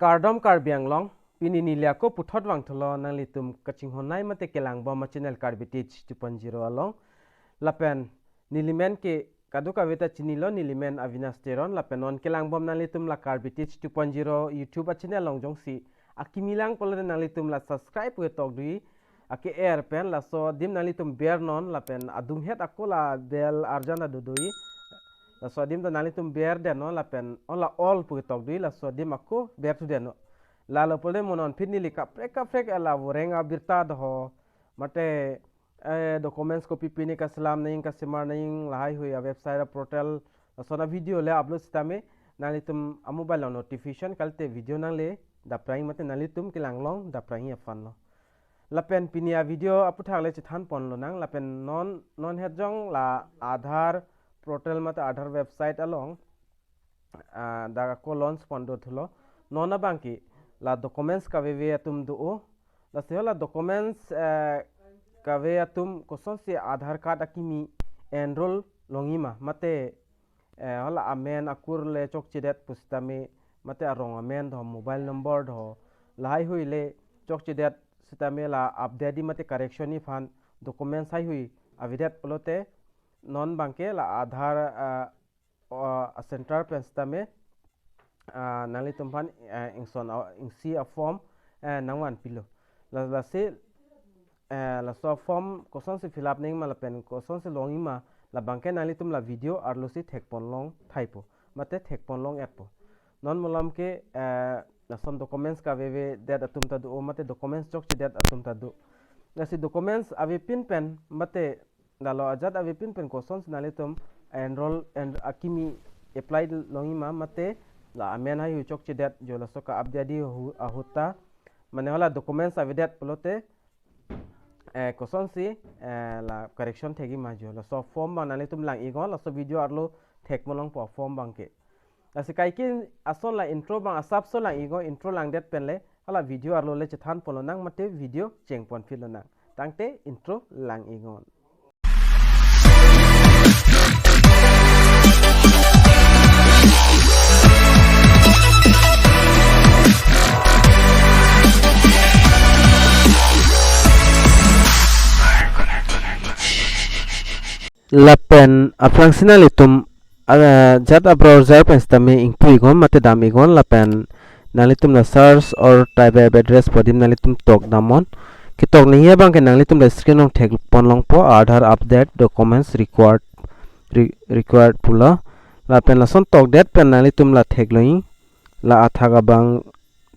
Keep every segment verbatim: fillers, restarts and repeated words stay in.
Kardom Karbi Anglong, pini neli ako puthot vangthulo nanglitum kachinghon-ai mate kelangbom a-channel Karbi Teach two point zero along. Lapen neli men ke kadokave ta chinilo, neli men Avinash Teron, lapen non kelangbom nanglitum la Karbi Teach two point zero YouTube a-channel along jongsi akimi lang pulote nanglitum la subscribe pu ketok dui, ake-er pen laso adim nanglitum bernon, lapen adunghet ako la bell arjan ta dodoi. Laso adim ta nanglitum berdennon, lapen hala all pu ketok dui, laso adim ako berthudennon. Lalo pulote mo non aphi neli kaprek kaprek la voreng abirta doho, mate, eh, documents kopi pine kaselam nangji, kasemar nangji, lahaihui a-website a-portal, lason a-video le upload sitame nanglitum a-mobile along notification kalite video nangle daprang mate nanglitum kelang along daprang aphanlo. Lapen pini a-video aputhak le chethan ponlonang, lapen non, non het jong la Aadhaar portal mate Aadhaar website along, ah, dak ako launch pon dothulo. Non abangke la documents kaveve atum do-o. Lasi hala documents, eh, kave atum kosonsi Aadhaar card akimi enroll longji ma, mate, eh, hala amen akur le chokchedet pusitame, mate arong amen doho, mobile number doho, lahaihui le chokchedet sitame la update ji mate correction ji aphan documents haihui avedet pulote non abangke la Aadhaar, ah, o, a-center pen sitame, ah, nanglitum aphan, eh, ingson a, ingsi a-form, eh, nangvanpilo. La, lasi, eh, laso form kosonsi fill up nangji ma lapen kosonsi longji ma, labangke nanglitum la video arlosi thek ponlong thaipo, mate thek ponlong etpo. Non malom ke, eh, lason documents kavevedet atum ta do-o, mate documents chokchedet atum ta do. Lasi documents avepin pen, mate lalo ajat avepin pen kosonsi nanglitum enroll, en, akimi apply longji ma, mate la amen haihui chokchedet jo laso ka-update ji ahu-, ahut ta, mane hala documents avedet pulote, eh, kosonsi, eh, la correction thekji ma jo, laso form abang nanglitum lang-iknon, laso video arlo thek ponlongpo form abangke. Lasi kaike ason la intro abang asapso lang-iknon, intro langdet pen le hala video arlo le chethan ponlonang mate video cheng ponpilonang. Tangte intro lang-iknon. Lapen aphrangsi nanglitum, ah, ajat a-browser pen sitame ingpu-iknon mate dam-iknon, lapen nanglitum la search or type web address pu adim nanglitum tok damnon. Ketok nangji abangke nanglitum la screen along thek ponlongpo, Aadhaar update documents required, re-, required pulo. Lapen lason tokdet pen nanglitum la theklongji, la athak abang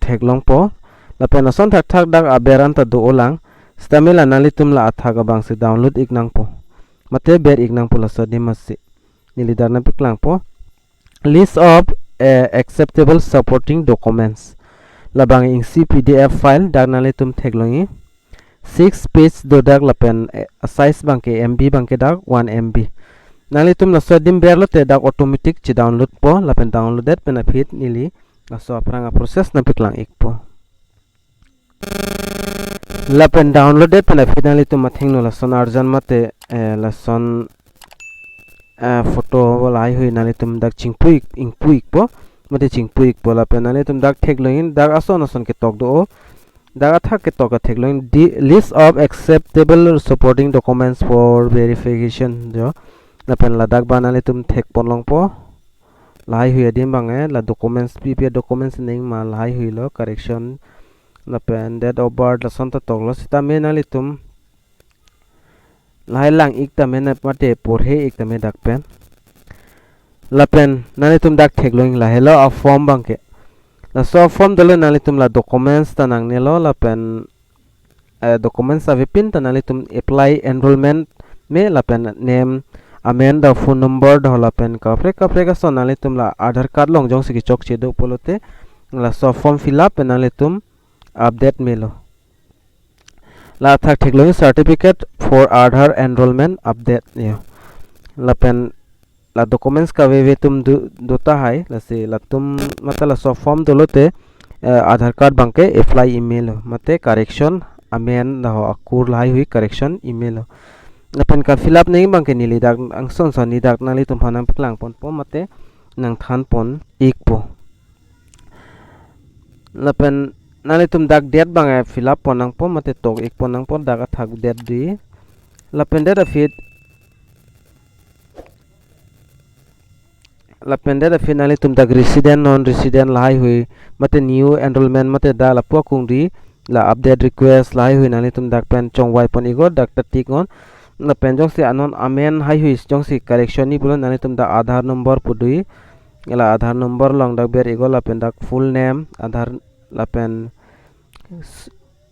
theklongpo. Lapen lason thakthak dak aber anta do-olang. Sitame la nanglitum la athak abangsi download-ik nangpo, mate ber-ik nangpo laso adim masi. Neli dak nangpaklangpo. List of, eh, acceptable supporting documents. Labang ingsi P D F file, dak nanglitum theklongji. Six page do dak lapen, eh, size abangke M B abangke dak one M B. Nanglitum laso adim berlote dak automatic che-downloadpo, lapen downloaddet pen aphi neli laso aphrang a-process nangpaklang-ikpo. Lapen downloaddet pen aphi nanglitum athengno lason arjan mate, eh, lason, eh, photo lahaihui nanglitum dak chingpu-ik, ingpu-ikpo, mate chingpu-ikpo, lapen nanglitum dak theklongji, dak ason ason ketok do-o, dak athak ketok ta theklongji, the list of acceptable supporting documents for verification jo. Lapen ladak abang nanglitum thek ponlongpo. Lahaihui adim abang, eh, la documents, P P R documents nangji ma lahaihui lo, correction. Lapen date of birth lason ta toklo, sitame nanglitum lahai lang-ik tame na mate porhe-ik tame dak pen. Lapen nanglitum dak theklongji, lahelo a-form abangke. Laso form dolo nanglitum la documents ta nangnelo, lapen, eh, documents avepin ta nanglitum apply enrollment me, lapen name, amen do, phone number do, lapen kaprek kaprek ason nanglitum la Aadhaar card along jongsi kechokche do pulote laso form fill up pen nanglitum update melo. La athak theklongji certificate for Aadhaar enrollment update jo. Lapen la documents kaveve atum do, do tahai, lasi latum mate laso form dolote, eh, Aadhaar card abangke apply-ik melo, mate correction amen do, akur lahaihui correction-ik melo. Lapen ka-fill up nangji abangke neli dak angsonson neli dak nanglitum aphan nangpaklang ponpo mate nangthan pon-ikpo. Lapen nanglitum dak date abang, eh, fill up pon nangpo mate tok ik pon nangpo, dak athak date di. Lapen det aphi, lapen det aphi nanglitum dak resident, non resident lahai hui, mate new enrollment mate dak lapu akung di, la update request lahai hui nanglitum dak pen chongvai pon iknon, dak ta tick non. Lapen jongsi anon amen hai hui jongsi correction ni pulo nanglitum dak Aadhaar number pu do, la Aadhaar number along dak ber iknon, lapen dak full name, Aadhaar, lapen s-,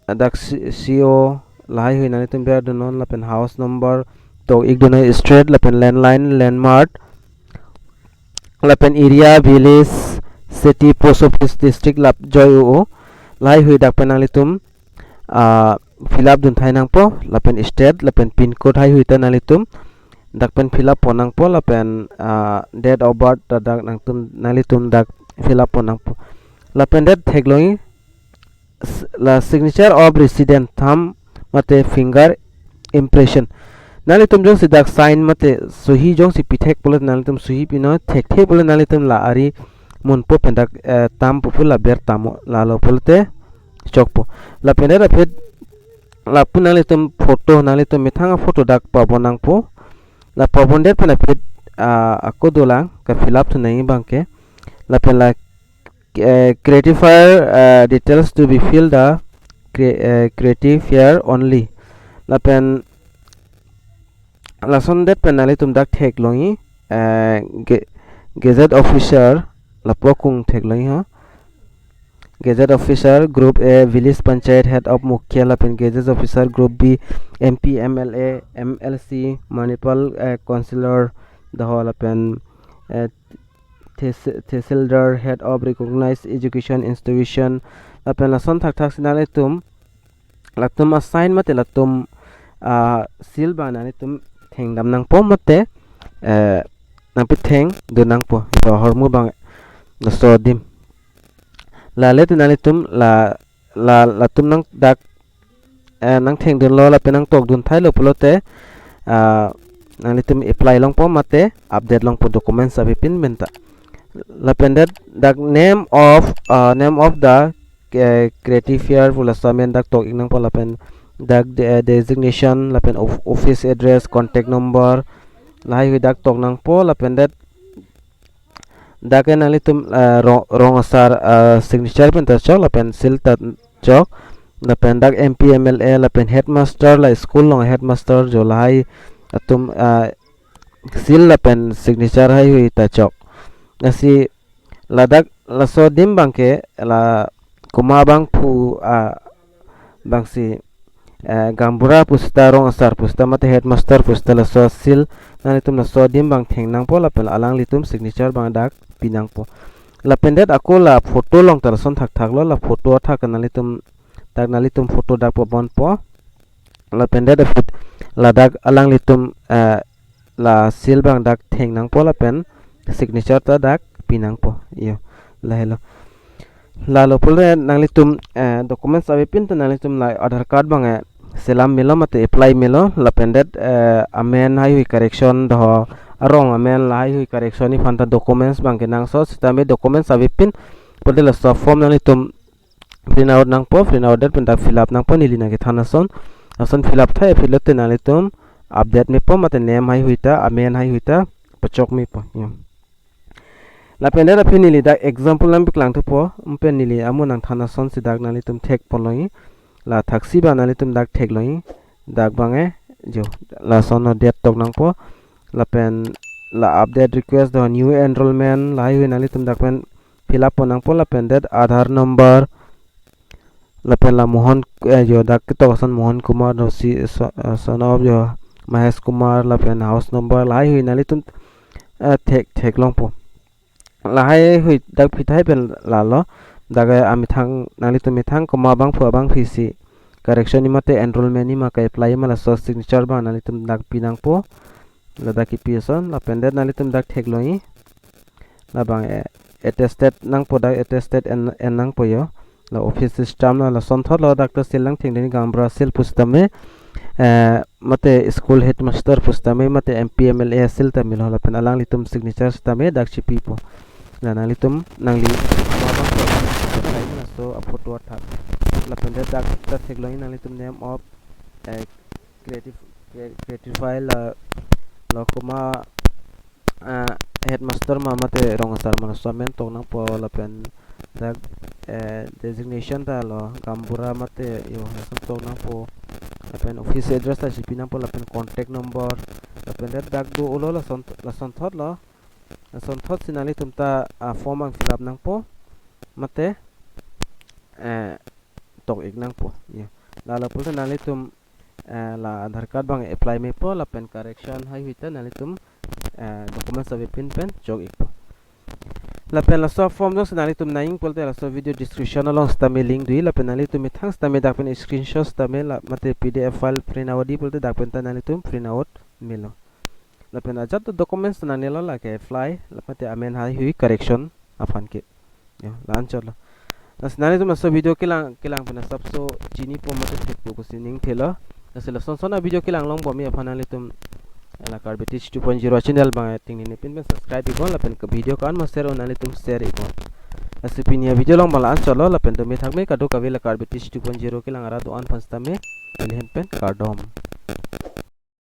dak C-, C O lahai hui nanglitum ber dun non, lapen house number, tok ik dun non, street, lapen landline, landmark, lapen area, village, city, post office, district, lap joi o o. Lahai hui dak pen nanglitum, ah, fill up dun thai nangpo, lapen state, lapen pin code hai hui ta nanglitum dak pen fill up pon nangpo, lapen, ah, date of birth ta dak nangtum, nanglitum dak fill up pon nangpo. Lapen det theklongji, s-, la signature of resident, thumb mate finger impression. Nanglitum jongsi dak sign mate sohi jongsi pithek pulo nanglitum sohi pinon, thekthe pulo nanglitum la ari munpo pen dak, eh, tampo pu, la ber tamo, lalo pulote chokpo. Lapen det aphi lapu nanglitum photo, nanglitum methang aphoto dak pabon nangpo. La pabon det pen aphi, ah, ako dolang ka fill up thu nangji abangke. Lapen la, eh, criteria, eh, details to be filled the cre-, eh, criteria only. Lapen lason det pen nanglitum dak theklongji, eh, ge-, gazette officer, lapu akung theklongji ha. Gazette officer group A, village panchayat head of mukhiya, lapen gazette officer group B, M P, M L A, M L C, municipal, eh, councillor, daho lapen, eh, tehs-, tehsildar, head of recognized education institution, lapen lason thakthak si nanglitum latum asign mate latum, ah, seal abang nanglitum thengdam nangpo mate, eh, nangpetheng dun nangpo, ahormu abang laso adim. Lale te nanglitum la, la, latum nang dak, eh, nangtheng dunlo lapen nangtok dun thailo pulote, ah, nanglitum apply longpo mate update longpo documents avepin pen ta. Lapen det dak name of, ah, name of the, eh, criteria pu laso amen dak tok ik nangpo, lapen dak de-, eh, designation, lapen of-, office address, contact number, lahai hui dak tok nangpo, lapen det dak ke nanglitum, eh, rong, rong asar, eh, signature pen ta chok, lapen seal ta chok, lapen dak M P, M L A, lapen headmaster, la school along headmaster jo lahai atum, eh, seal lapen signature hai hui ta chok. Lasi ladak laso adim abangke la komat abangphu, ah, abangsi, eh, gaonbura pu seta, rong asar pu seta mate headmaster pu seta laso seal nanglitum laso adim abang theng nangpo, lapen alanglitum signature abang dak pi nangpo. Lapen det ako la photo along ta lason thakthak lo, la photo athak nanglitum dak nanglitum photo dak pabonpo. Lapen det aphi ladak alanglitum, eh, la seal abang dak theng nangpo lapen signature ta dak pi nangpo. Iyo, lahelo. Lalo pulote nanglitum, eh, documents avepin ta nanglitum la Aadhaar card abang, eh, selam melo mate apply melo, lapen det, eh, amen hai hui correction daho, arong amen lahai hui correction ni aphan ta documents abangke nangso, sitame documents avepin pulote laso form nanglitum print out nangpo, print out det pen dak fill up nangpo, neli nangkethan ason. Lason fill up thai aphi lote nanglitum update mepo mate name hai hui ta, amen hai hui ta pachok mepo. Ya. Lapen det aphi neli dak example nangpeklang thupo, pen neli amu nangthan ason si dak nanglitum thek ponlongji. La thaksi abang nanglitum dak theklongji. Dak abang e, jo, lason no date tok nangpo. Lapen la update request daho, new enrollment, lahai hui nanglitum dak pen fill up pon nangpo, lapen det Aadhaar number, lapen la Mohan, eh, jo, dak ketok ason Mohan Kumar do si, so-, eh, son of jo Mahesh Kumar, lapen house number, lahai hui nanglitum, eh, thek, theklongpo. Lahai hui dak pi thai pen lalo, dak, eh, amethang, nanglitum methang komat abangphu abangpi si correction ni mate enrollment ni ma ka apply ma laso signature abang nanglitum dak pi nangpo. Ladak kipi ason, lapen det nanglitum dak theklongji. Labang, eh, attested nangpo, dak attested en, en nangpo jo. La office system la, lason thot lo, dak ta seal nangtheng dunji, gaonbura seal pu sitame, eh, mate school headmaster pu sitame, mate M P, M L A seal ta melo, lapen alanglitum signature sitame dak chipipo. La nanglitum nangli, wabang ko, laso aphoto athak. Lapen dak ta theklong nanglitum name of, eh, creative, cre-, creative file la, lo koma, ah, headmaster ma mate rong asar ma laso amen tok nangpo lapen dak, eh, designation ta lo gaonbura mate yo lason tok nangpo lapen office address ta chipi nangpo lapen contact number lapen dak dak do ulo lason, lason thot lo. Lason thot si nanglitum ta, ah, form ang fill up nangpo mate, eh, tok ik nangpo. Ya. Lalo pulote nanglitum, eh, la Aadhaar card bang apply mepo lapen correction haihui ta nanglitum, eh, documents ave pin pen chok ikpo. Lapen laso form jongsi nanglitum nangji pulote laso video description along sitame link do-ik lapen nanglitum methang sitame dak pen screenshot sitame la mate P D F file print out di pulote dak pen ta nanglitum print out melo. Lapen ajat do documents nangnelo lake apply, la mate amen haihui correction aphan ke. Ya, la-anchot lo. Lasi nanglitum laso video kelang, kelang pen asapso chinipo mate thekpo pusi ning thelo. Lasi lason son a video kelang longbom aphan nanglitum la Karbi Teach two point zero channel bang tingni ne pin pen subscribe iknon lapen ke video ko-an ma share un nanglitum share iknon. Lasi pini a video along bang la-anchot lo lapen tumi thakme kadokave la Karbi Teach two point zero kelang arat do-an aphan sitame. Neli ahin pen kardom.